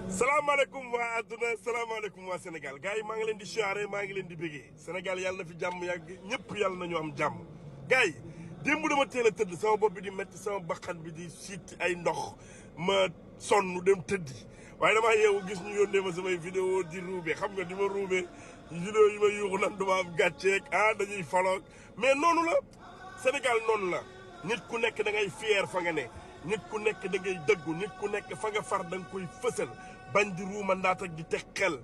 salaamaaleykum waa àdduna salaamaaleykum waa Sénégal gars yi maa ngi leen di siyaare maa ngi leen di bëggee Sénégal yàlla na fi jàmm yàgg ñëpp yàlla nañu am jàmm. gars yi démb dama teel a tëdd sama bopp bi di métti sama bakkan bi di siit ay ndox ma sonn dem tëddi waaye damaa yeewu gis ñu yónnee ma samay vidéo di ruube xam nga di ma ruube vidéo yi ma yuuxu nan duma am gàcceeg dañuy faloog mais noonu la Sénégal noonu la nit ku nekk da ngay fier fa nga ne. nit ku nekk da ngay dëggu nit ku nekk fa nga far da nga koy fësal bañ di ruuma ndaat ak di teg xel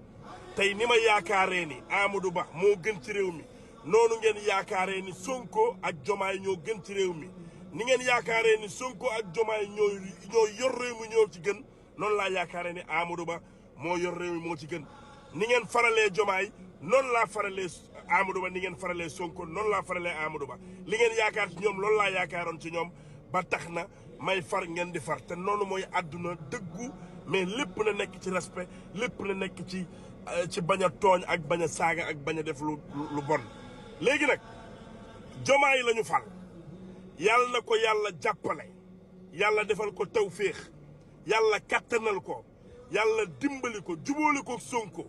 tey ni ma yaakaaree ni Amadou Ba moo gën ci réew mi noonu ngeen yaakaaree ni Sonko ak Jomaay ñoo gën ci réew mi ni ngeen yaakaaree ni Sonko ak Jomaay ñoo yor réew mi ñoo ci gën noonu laa yaakaaree ni Amadou Ba moo yor réew mi moo ci gën ni ngeen faralee Jomaay noonu laa faralee Amadou Ba ni ngeen faralee Sonko noonu laa faralee Amadou Ba li ngeen yaakaar ci ñoom loolu laa yaakaaroon ci ñoom ba tax na may far ngeen di far te noonu mooy àdduna dëggu mais lépp na nekk ci respect lépp na nekk ci bañ a tooñ ak bañ a saaga ak bañ a def lu bon. léegi nag Jomaay la ñu fal yàlla na ko yàlla jàppale yàlla defal ko tawféex yàlla kattanal ko yàlla dimbali ko jubóoli ko Sonko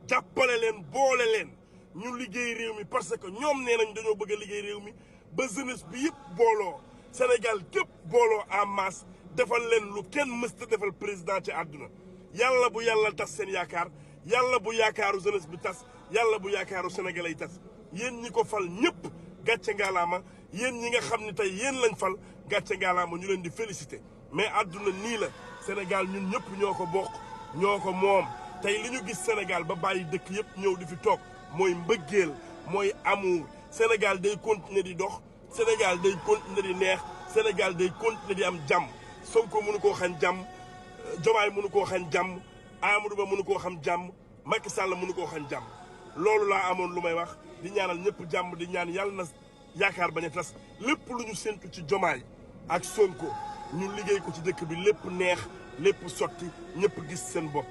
jàppale leen boole leen ñu liggéey réew mi parce que ñoom nee nañ dañoo bëgg a liggéey réew mi ba jeunesse bi yëpp booloo. Sénégal képp booloo en masse defal leen lu kenn mësta defal président ci àdduna yàlla bu yàlla tas seen yaakaar yàlla bu yaakaaru jeunesse bi tas yàlla bu yaakaaru sénégalais yi tas yéen ñi ko fal ñëpp gàcce ngaalaama yéen ñi nga xam ne tey yéen lañ fal gàcce ngaalaama ñu leen di félicité mais àdduna nii la Sénégal ñun ñëpp ñoo ko bokk ñoo ko moom tey li ñu gis Sénégal ba bàyyi dëkk yëpp ñëw di fi toog mooy mbëggeel mooy amour Sénégal day continuer di dox Sénégal day continuer di neex Sénégal day continuer di am jàmm Sonko mënu koo xam jàmm Diomaye mënu koo xam jàmm Amadou Ba mënu koo xam jàmm Macky Sall mënu koo xam jàmm loolu laa amoon lu may wax di ñaanal ñëpp jàmm di ñaan yàlla na yaakaar bañ a tas lépp lu ñu séntu ci Diomaye ak Sonko ñu liggéey ko ci dëkk bi lépp neex lépp sotti ñëpp gis seen bopp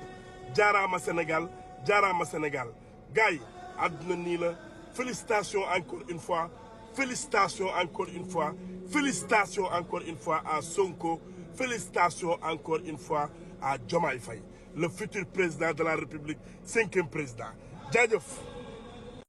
jaaraama Sénégal jaaraama Sénégal gars yi àdduna nii la félicitations encore une fois félicitations encore une fois félicitations encore une fois à Sonko félicitations encore une fois à Diomaye Faye le futur président de la République 5e président jaajëf